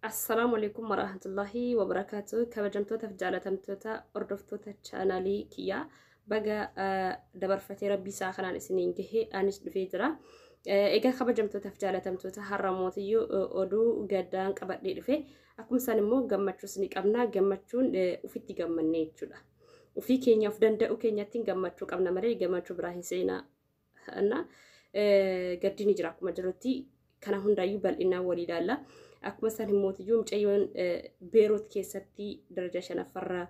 Assalaamu alaikum warahmatullahi wabarakaatu. Kabajamtootaaf jaalatamtoota hordoftoota chaanaalii kiyyaa, baga dabarfatee rabbii isaa kanaan isiniin gahee anis dhufee jira. Egaa kabajamtootaaf jaalatamtoota, har'a mootiyyuu oduu gaddaan qabadhee dhufe. Akkuma isaan immoo gammachuus ni qabna. Gammachuun ofitti gammannee jechuudha. Ofii keenya of danda'u keenyatti gammachuu qabna malee gammachuu biraa hin seenaa. Gaddi ni jira akkuma jirutti, kana hundaayyuu bal'inaan walii ilaalla. Akkuma isaan himmootiyyuu mucayyoon Beeruut keessatti daraja shanaffarraa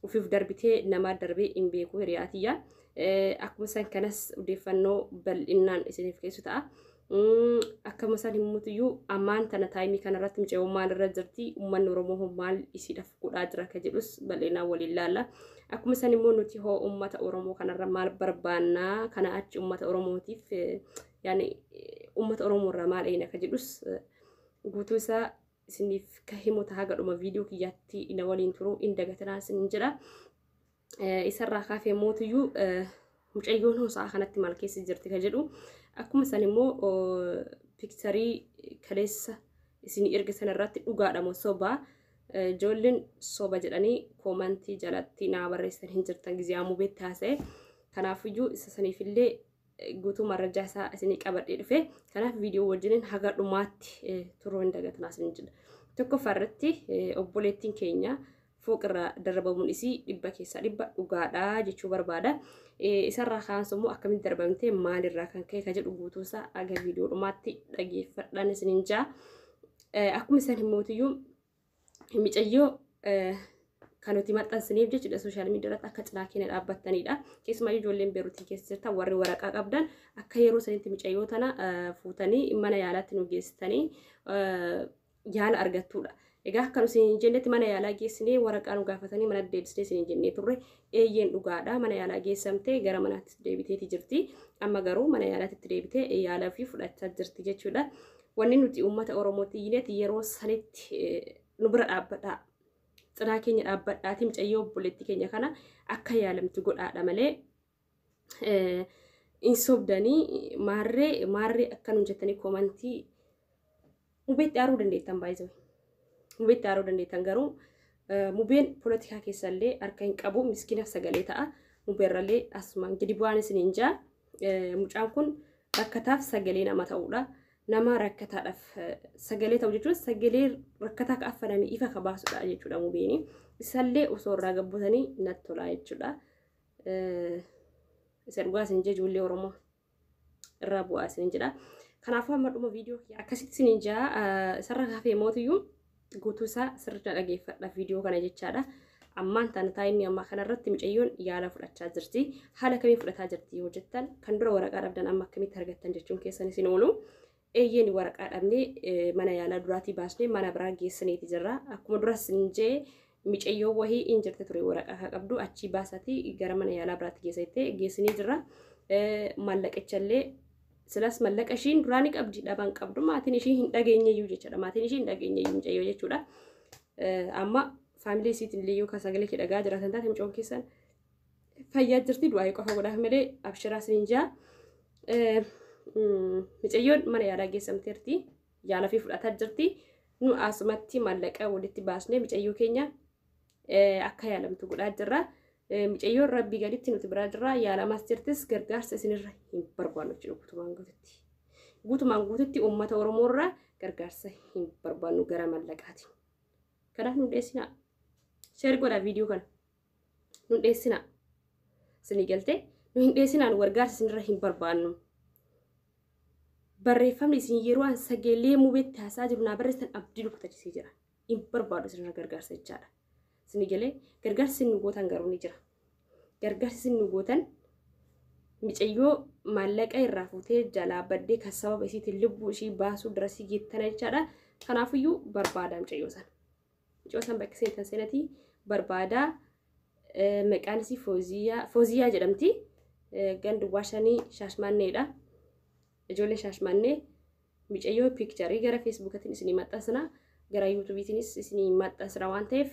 ofiif darbitee namaa darbee hin beeku hiriyaatiyya. Akkuma isaan kanas odeeffannoo bal'inaan isiniif keessu ta'a. Akkuma isaan himmootiyyuu ammaan tana taayimii kanarratti mucayyoon maalirra jirti, uummanni Oromoo maal isiidhaaf godhaa jira akka jedhus bal'inaan waliin ilaalla. Akkuma isaan immoo nuti hoo uummata Oromoo kanarra maal barbaannaa, kana achi uummata Oromootiif, yaani uummata Oromoo irraa maal eegna akka jedhus guutuu isaa isiniif ka himu ta'a. Gadhuma viidiyoo kiyyaatti na waliin turuu hin dagatinaa isin jedha. Isarraa kaafee mootiyyuu mucayyoon hoo sa'a kanatti maal keessa jirti ka jedhu, akkuma san immoo picture kaleessa isin erga sana irratti dhugaadha moo sobaa, ijoolleen soba jedhanii comment jalatti naa barreessan hin jirtan gizee ammoo beektaa haasa'e. Kanaafiyyuu isa saniifillee guutuu marrajaa isaa isinii qabadhee dhufe. Kanaaf viidiyoo wajjiniin haga dhumaatti turuu hin dagatinaa isin jedha. Tokkoffaa irratti obboleettiin keenya fooqirraa darbamuun isii 100% dhugaadha jechuu barbaada. Isarraa kaansu immoo akkamitti darbamtee, maalirraa kan ka'e ka jedhu guutuu isaa haga viidiyoo dhumaatti dhageeffadhaan isiniin jaa. Akkuma isaan himmootiyyuu micayyoo kan nuti maxxansiniif jechuudha social media irratti akka cinaa keenya dhaabbattanidha. Keessumaa ijoolleen Beeruutii keessa jirtan, warri waraqaa qabdan, akka yeroo sanitti micayyoo tana fuutanii mana yaalaatti nu geessitanii yaala argattudha. Egaa akka nu isin jennetti mana yaalaa geessinee waraqaa nu gaafatanii mana deebisnee isin jennee turre. Eeyyeen, dhugaadha, mana yaalaa geessamtee gara manaatti deebiteeti jirti. Amma garuu mana yaalaatti deebitee yaalaa fi fudhachaa jirti jechuudha. Wanni nuti uummata Oromootti iyyineeti yeroo sanitti nu bira dhaabbadhaa. Cinaa keenya dhaabbadhaati mucayyoo obboleettii keenya kana akka yaalamtu godhaadha malee hin sobdanii maarree maarree akka nuun jettanii comment mubeetti aaruu dandeettan baay'ee. Mubeetti aaruu dandeettan, garuu mubeen poolitikaa keessallee harka hin qabu, miskiinaaf sagalee ta'a. Mubeerrallee asumaan gadi bu'aan isiniin jaa. Mucaan kun rakkataaf sagalee nama ta'uudha. Nama rakkataadhaaf sagalee ta'u jechuun sagalee rakkataa ka affaname ifa ka baasudha jechuudha mubeeni. Isallee osoo irraa gabbotanii natti tola jechuudha. Isa dhugaa isin jee, ijoollee Oromoo irraa bu'aa isin jedha. Kanaafuu hamma dhuma viidiyoo akkasitti isin jaa. Isarra hafee mootiyyuu guutuu isaa sirriitti dhageeffadha viidiyoo kana jechaadha. Ammaan tana taa'inni ammaa kanarratti mucayyoon yaala fudhachaa jirti. Haala kamiin fudhataa jirti yoo jettan, kan dura waraqaa dhabdan amma akkamitti argattan jechuun keessan isin oolu. Eeyyeen, waraqaa dhabnee mana yaalaa duraatii baasnee mana biraa geessaniiti jirra. Akkuma duras hin jee, mucayyoo wahii hin jirte ture waraqaa kan qabdu, achii baasatii gara mana yaalaa biraatti geessitee geessinee jirra. Maallaqichallee silas mallaqa ishiin duraa ni qabdi, dhaban qabdu, maatiin ishii hin dhageenyeyyuu jechuudha. Maatiin ishii hin dhageenyeyyuu mucayyoo jechuudha. Amma family isiitiin illee yoo kan sagalee kee dhagaa jiraatan taate, mucoon keessan fayyaa jirti, du'aa qofa godhaaf malee abshiraa isiniin jaa. Mucayyoon mana yaalaa geessamteerti. Yaala fi fudhataa jirti. Nu asumatti maallaqa walitti baasnee mucayyoo keenya akka yaalamtu godhaa jirra. Mucayyoon rabbii gaditti nuti biraa jirra. Yaalamaas jirtis, gargaarsa isinirra hin barbaannu jechuudha guutumaan guututti. Guutumaan guututti uummata Oromoo irraa gargaarsa hin barbaannu gara mallaqaatiin. Kanaaf nu dheessinaa. Share godhaa viidiyoo kana. Nu dheessinaa. Isinii galtee, nu hin dheessinaa, nu gargaarsa isinirra hin barbaannu. Barreeffamni isin yeroo an sagalee mubeetti haasaa jiru naa barreessan abdii nu kutachisee jira. Hin barbaadu isinirra gargaarsa jechaadha. Isinii galee, gargaarsi isin nu gootan garuu ni jira. Gargaarsi isin nu gootan micayyoo maallaqa irraa fuutee jalaa baddee kan sababa isiitiin lubbuu ishii baasuu darasii geettana jechaadha. Kanaafiyyuu barbaadaa micayyoo sana. Micayyoo sana bakka seentan seenatii barbaadaa. Maqaan isii Fooziyaa jedhamti. Gandi 5 Shaashmanneedha. Ijoollee Shaashmannee, micayyoo picture gara Facebookatiin isinii maxxansina, gara YouTubeiitiinis isinii maxxansina waan ta'eef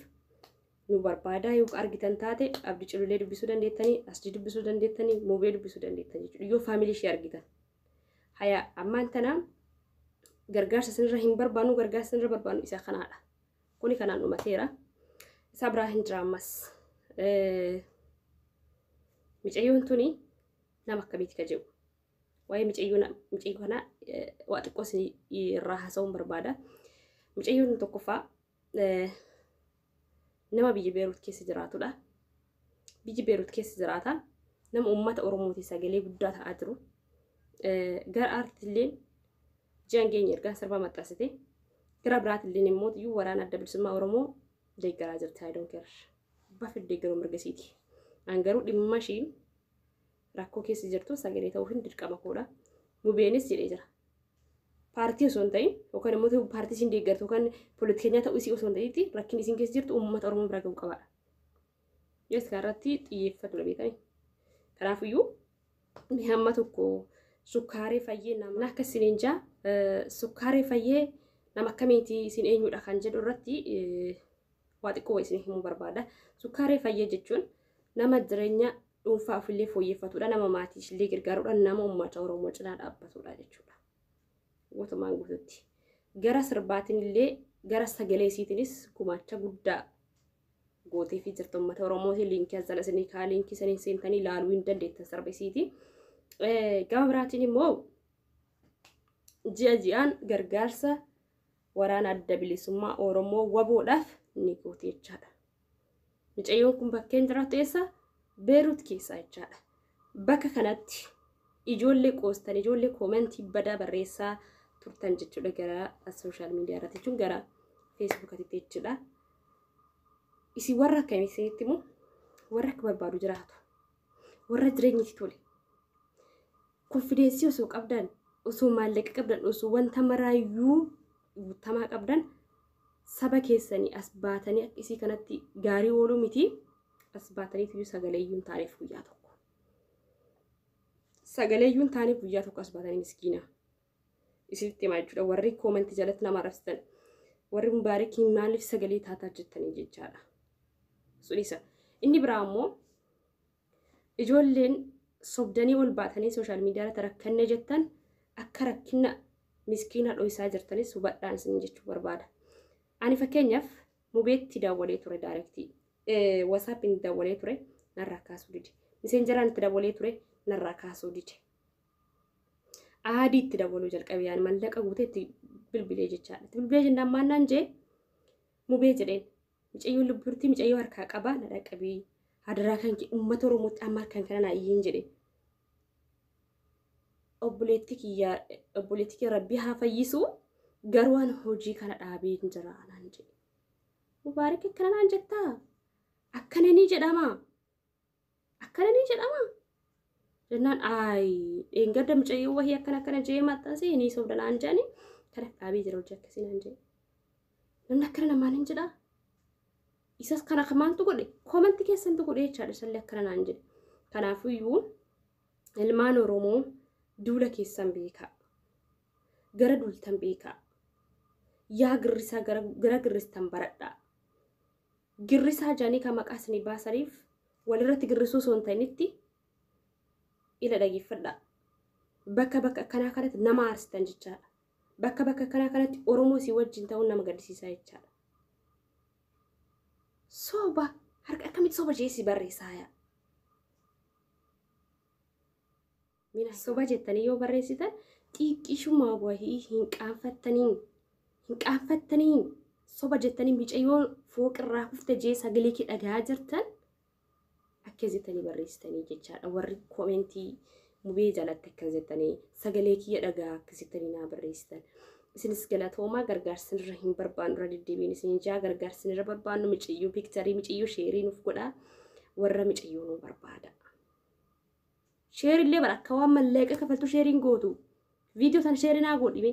nu barbaadaa. Yoo argitan taate Abdii Cululee dubbisuu dandeettanii, Asjii dubbisuu dandeettanii, Mubee dubbisuu dandeettan jechuudha yoo family ishee argitan. Haya, ammaan tana Gargaarsa isinirra hin barbaannu, gargaarsa isinirra barbaannu isa kanaadha. Kuni kanaan dhumateera. Isa biraa hin jira ammas. Micayyoon tuni nama akkamiiti ka jedhu. Waa'ee micayyoo kanaa waa xiqqoo isin irraa haasa'uun barbaada. Micayyoon tokkoffaa nama biyya Beeruut keessa jiraatudha. Biyya Beeruut keessa jiraata. Nama uummata Oromootii sagalee guddaa ta'aa jiru. Gara aartiillee ji'an keenya ergaa sirbaa maxxansite. Gara biraatillee immoo iyyuu waraana Adda Bilisummaa Oromoo deeggaraa jirti. I don't care. Abbaa fedhe deeggaruu mirga isiiti. An garuu dhimma ishiin rakkoo keessa jirtu sagalee ta'uufin dirqama koodha. Mubeenis jedhee jira. Paartii osoo hin ta'in yookaan immoo paartii isiin deeggartu yookaan poolitikanyaa ta'uu isii osoo hin ta'in rakkinni isiin keessa jirtu uummata Oromoo bira ga'uu qabaadha. Yes, kanarratti xiyyeeffatudha beekanii. Kanaafiyyuu mi hamma tokko Sukkaaree Fayyee nama akka isiniin jaa, Sukkaaree Fayyee nama akkamiiti, isin eenyudha kan jedhu irratti waa xiqqoo isin himuu barbaada. Sukkaaree Fayyee jechuun nama jireenya dhuunfaa ofillee fooyyeffatudha, nama maatii ishillee gargaarudha, nama uummata Oromoo cinaa dhaabbatudha jechuudha. Guutumaan guututti. Gara sirbaatiin illee gara sagalee isiitiinis gumaacha guddaa gootee fi jirtu uummata Oromootiin. Liinkii as jala isinii kaa, liinkii saniin seentanii ilaaluu hin dandeettan sirba isiiti. Gama biraatiin immoo ji'a ji'aan gargaarsa waraana Adda Bilisummaa Oromoo WBOdhaaf ni gooti jechaadha. Mucayyoon kun bakkeen jiraattu eessa? Beerut keessa jechaadha. Bakka kanatti ijoollee qoostan, ijoollee koomentii badaa barreessaa turtan jechuudha gara social media irratti jechuun gara Feesbuukatti jechuudha. Isin warra akkamii isinitti immoo warra akka barbaadu jiraatu. Warra jireenyi tole. Confidence osoo qabdan, osoo maallaqa qabdan, osoo wanta maraayyuu guutamaa qabdan saba keessanii as baatanii akka isii kanatti gaarii ooluu miti, as baatanii iyyuu sagalee iyyuu hin taaneef guyyaa tokko. Sagalee iyyuu hin taaneef guyyaa tokko as baatanii miskiina. Isinitti himaa jechuudha, warri koomentii jalatti nama arrabsitan. Warri Mubaarikiin maaliif sagalee taataa jettanii jechaadha. Sun isa. Inni biraa immoo ijoolleen sobdanii ol baatanii social media irratti rakkanne jettan akka rakkina miskiina dho'isaa jirtanis hubadhaan isin jechuu barbaada. Ani fakkeenyaaf Mubeetti daawwalee ture direct. WhatsAppiin daawwalee ture, narraa kaasuu dide. Messengeraan itti daawwalee ture, narraa kaasuu dide. Aadii itti dawwaluu jalqabe, yaani mallaqa guutee itti bilbilee jechaadha. Itti bilbilee jennaan maannaan jee Mubee jedheen, mucayyoo lubburtii mucayyoo harkaa qabaa, na dhaqqabii, hadaraa kan kee uummata Oromootti amma harkaan kana naa iyyiin jedhe. Obboleetti kiyya, obboleetti kiyya Rabbii haa fayyisu, garuu ani hojii kana dhaabee hin jira naan jedhe. Mubaarik, akkana naan jettaa? Akkana ni jedhama? Akkana ni jedhama? Jennaan ayi dheengadda mucayyoo wahii akkana akkana jee maxxansee ni sobda naan jedhani, kana dhaabee jira hojii akkasii naan jedhe. Namni akkana namaan hin jedhaa? Isas kana maaltu godhe? Koomantii keessantu godhe jechaadha, isallee akkana naan jedhe. Kanaafiyyuu ilmaan Oromoo, duula keessan beekaa. Gara duultan beekaa. Yaa girrisaa, gara girristan baradhaa. Girrisaa jedhanii kan maqaa isinii baasaniif walirratti girrisuu osoo hin ta'initti ila dhageeffadhaa. Bakka bakka akkanaa kanatti nama aarsitan jechaadha. Bakka bakka akkanaa kanatti Oromoo isii wajjin ta'uun nama gaddisiisaa jechaadha. Soba, harka akkamitti soba jee si barreessaa yaa? Mina soba jettanii yoo barreessitan xiqqishuma wahii hin qaanfattanii, hin qaanfattanii? Soba jettanii micayyoo fooqirraa kufte jee sagalee kee dhagahaa jirtan akkas jettanii barreessitanii jechaadha. Warri koomentii Mubee jalatti akkas jettanii sagalee kiyya dhagaa akkas jettanii naa barreessitan. Isinis galatoomaa. Gargaarsa irra hin barbaannu, irra deddeebiin isin jaa, gargaarsa irra barbaannu micayyoo picture micayyoo share nuuf godhaa, warra micayyoo nu barbaada. Share illee bara akka waan mallaqa kafaltu shareiin gootu. Viidiyoo sana share naa godhime.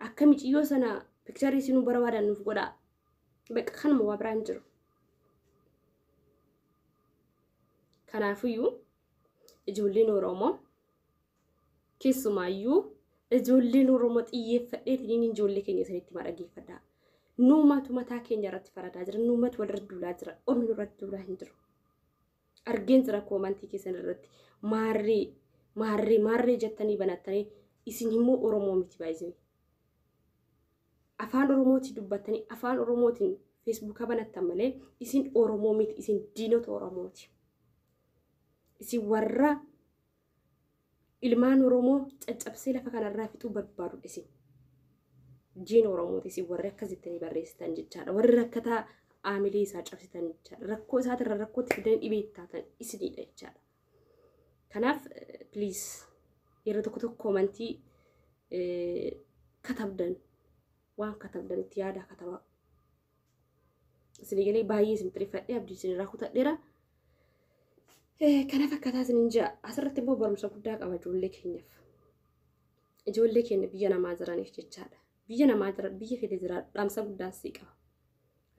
Akka micayyoo sana picture isin nu barbaadan nuuf godhaa. Bakka kanuma, waa biraan jiru. Kanaafiyyuu ijoolleen Oromoo, keessumaayyuu ijoolleen Oromoo, xiyyeeffadheetiin ijoollee keenya isinitti maa dhaggeeffadhaa. Nuumatu mataa keenya irratti faradaa jira. Nuumatu walirra duulaa jira. Ormi nurratti duulaa hin jiru. Argeen jira koomantii keessan irratti maarree maarree maarree jettanii banattanii, isin immoo Oromoo miti baay'ee. Afaan Oromootiin dubbattanii afaan Oromootiin Feesbuuka banattan malee isin Oromoo miti, isin diinota Oromooti. Isin warra ilmaan Oromoo caccabsee lafa kanarraa fixuu barbaadudha isin. Diina Oromooti isin warri akkasittanii barreessitan jechaadha. Warri rakkataa aamilee isaa cabsitan jechaadha. Rakkoo isaatirra rakkootti fidanii dhibee taatan isinidha jechaadha. Kanaaf please, yeroo tokko tokko amantii katabdan, waan katabdan itti yaadaa katabaa. Isinii galee baay'ee isin xiriffadhee abdii isinirraa kutadheera. Kana fakkaataa isinin jira. Asirratti immoo barumsa guddaa qaba ijoollee keenyaaf. Ijoollee keenya biyya namaa jiraniif jechaadha. Biyya namaa jira, biyya fedhe jira, dhaamsa guddaan sii qaba.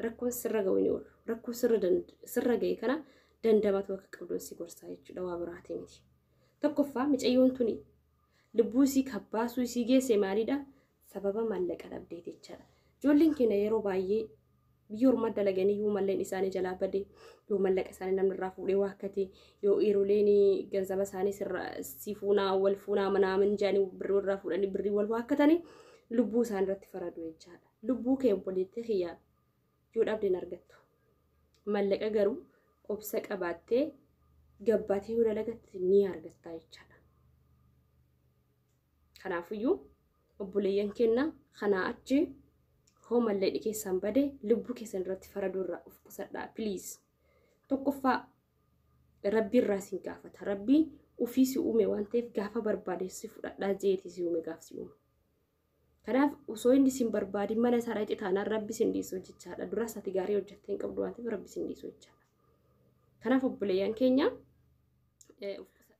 Rakkoon sirra ga'u ni oolu. Rakkoo sirra ga'e kana dandamatu akka qabduun si gorsaa jechuudha, waa biraatii miti. Tokkoffaa, micayyoon tuni lubbuu isii kabbaasuu isii geesse maalidha? Sababa maallaqa dhabdeeti jechaadha. Ijoolleen keenya yeroo baay'ee biyya ormaa dalaganii yoo malleen isaanii jalaa bade, yoo mallaqa isaanii namni irraa fuudhee waakkate, yoo dhiiroleen ganzaba isaanii si fuunaa wal fuunaa manaamin jedhanii birrii irraa fuudhanii birrii wal waakkatanii lubbuu isaanii irratti faradu jechaadha. Lubbuu kee, obboleettii kiyyaa, yoo dhabde hin argattu. Mallaqa garuu obsa qabaattee gabbaatee yoo dalagatte ni argatta jechaadha. Kanaafiyyuu obboleeyyan keenya, kanaa achi hoo malleedhi keessan bade lubbuu keessan irratti faraduu irraa of qusadhaa, please. Tokkoffaa, rabbi irraa sin gaafata. Rabbi ofii si uume waan ta'eef gaafa barbaade si fudhadhaa jeeti si uume gaaf si uume. Kanaaf osoo inni sin barbaadin mana isaa dhaqxe taanaan rabbi sin dhiisu jechaadha. Duras ati gaarii hojjettee hin qabdu waan ta'eef rabbi sin dhiisu jechaadha. Kanaaf obboleeyyan keenya,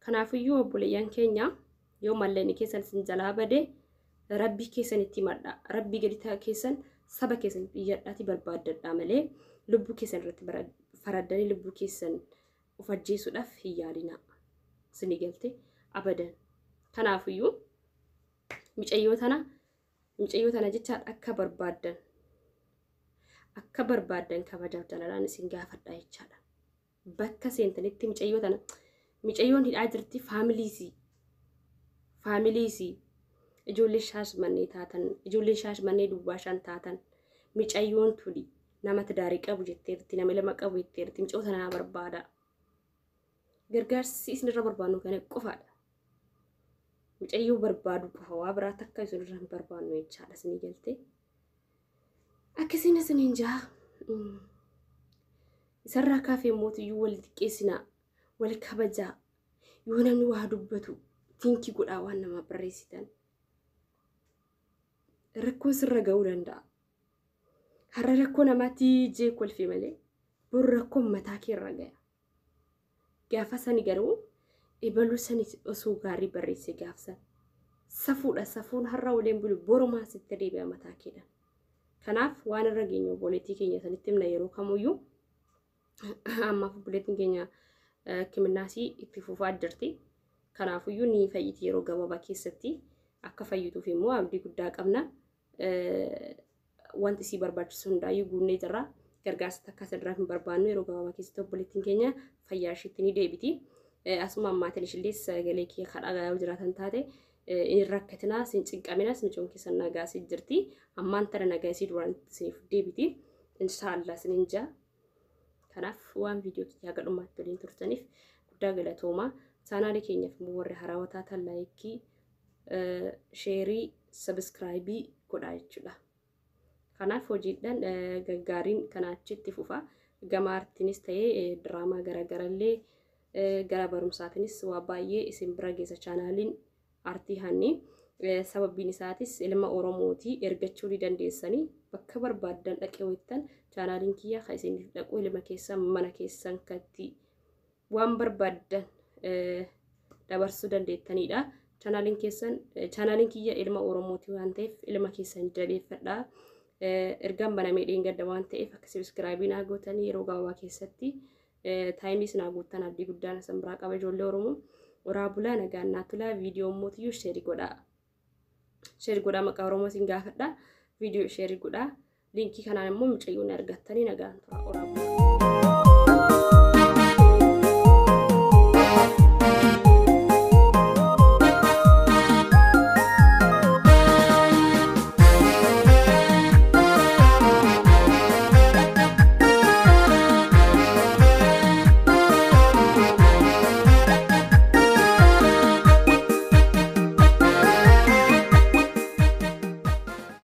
kanaafiyyuu obboleeyyan keenya, yoo malleenni keessan sin jalaa bade rabbii keessan itti himadha. Rabbii gadi keessan, saba keessan iyyadhaati barbaaddadhaa malee lubbuu keessan irratti faraddanii lubbuu keessan of ajjeesuudhaaf hin yaalinaa. Isinii galte abadan. Kanaafiyyuu mucayyoo tana jechaadha, akka barbaaddan kabajaaf jaalalaan isin gaafadha jechaadha. Bakka seentanitti mucayyoo tana, mucayyoon hidhaa jirti, faamiliisii ijoollee Shaashmannee taatan, ijoollee Shaashmannee duwwaa 5 taatan, mucayyoon tuni nama tidaarii qabu jetteerti, nama lama qabu jetteerti, mucayyoo tana barbaada. Gargaarsi isinirra barbaannu kana qofaadha. Mucayyoo barbaadu qofa, waa biraa takka isinirra hin barbaannu jechaadha, isinii galtee. Akkasiin isiniin jaa. Isarraa kaafee mootiyyuu wal xiqqeessinaa, wal kabajaa, yoo namni waa dubbatu think godhaa waan namaa barreessitan. Rakkoon sirra ga'uu danda'a. Har'a rakkoo namaatti jee kolfee malee boru rakkoon mataa kee irra gaya. Gaafa sani garuu ebaluu sani osoo gaarii barreesse gaafsan. Safuudha, safuun har'a waliin bulu borumaa sitti deebi'a mataa keedhaan. Kanaaf waan irra geenyu obboleettii keenya sanitti himna yeroo kamuyyuu. Ammaaf obboleettiin keenya hikimnaasii itti fufaa jirti. Kanaafuyyuu ni fayyiti, yeroo gabaabaa keessatti akka fayyituuf immoo abdii guddaa qabna. Wanti isii barbaachisu hundaayyuu guunnee jirra. Gargaarsa takka asirraa hin barbaannu, yeroo gabaabaa keessatti obboleettiin keenya fayyaa ishiitti ni deebiti. Asuma ammaatiin ishillee sagalee kee kadhaa yoo jiraatan taate hin rakkatinaa, sin cinqaminas, mucoon keessan nagaa si jirti. Ammaan tana nagaa isii duraan isiniif deebiti. Inshaallah isinin jaa. Kanaaf waan viidiyoo kiyyaa gadhumaatti waliin turtaniif guddaa galatoomaa. Chaanaalii keenyaaf immoo warri haarawaa taatan like, share, subscribe godhaa jechuudha. Kanaaf hojiidhaan gaggaariin kana achitti fufa. Gama aartiinis ta'ee diraamaa garaagaraallee gara barumsaatiinis waa baay'ee isin bira geessa chaanaaliin Aartii Hanni. Sababbiin isaatis ilma Oromootii ergachuu ni dandeessanii, bakka barbaaddan dhaqee hojjetan chaanaaliin kiyya kan isiniif dhaqu, ilma keessan mana keessan katti waan barbaaddan dabarsuu dandeettanidha. Chaanaaliin keessan, chaanaaliin kiyya ilma Oromootii waan ta'eef ilma keessan jabeeffadhaa. Ergaan banamee dheengadda waan ta'eef akka subscribe naa gootanii yeroo gabaabaa keessatti time naa guuttan abdii guddaan isin biraa qaba, ijoollee Oromoo. Oraa bulaa, nagaan naa tulaa. Viidiyoo mootiyyuu share godhaa. Share godhaa, maqaa Oromoo isin gaafadha. Viidiyoo share godhaa. Liinkii kanaan immoo mucayyoon argattanii nagaan tura. Oraa bulaa.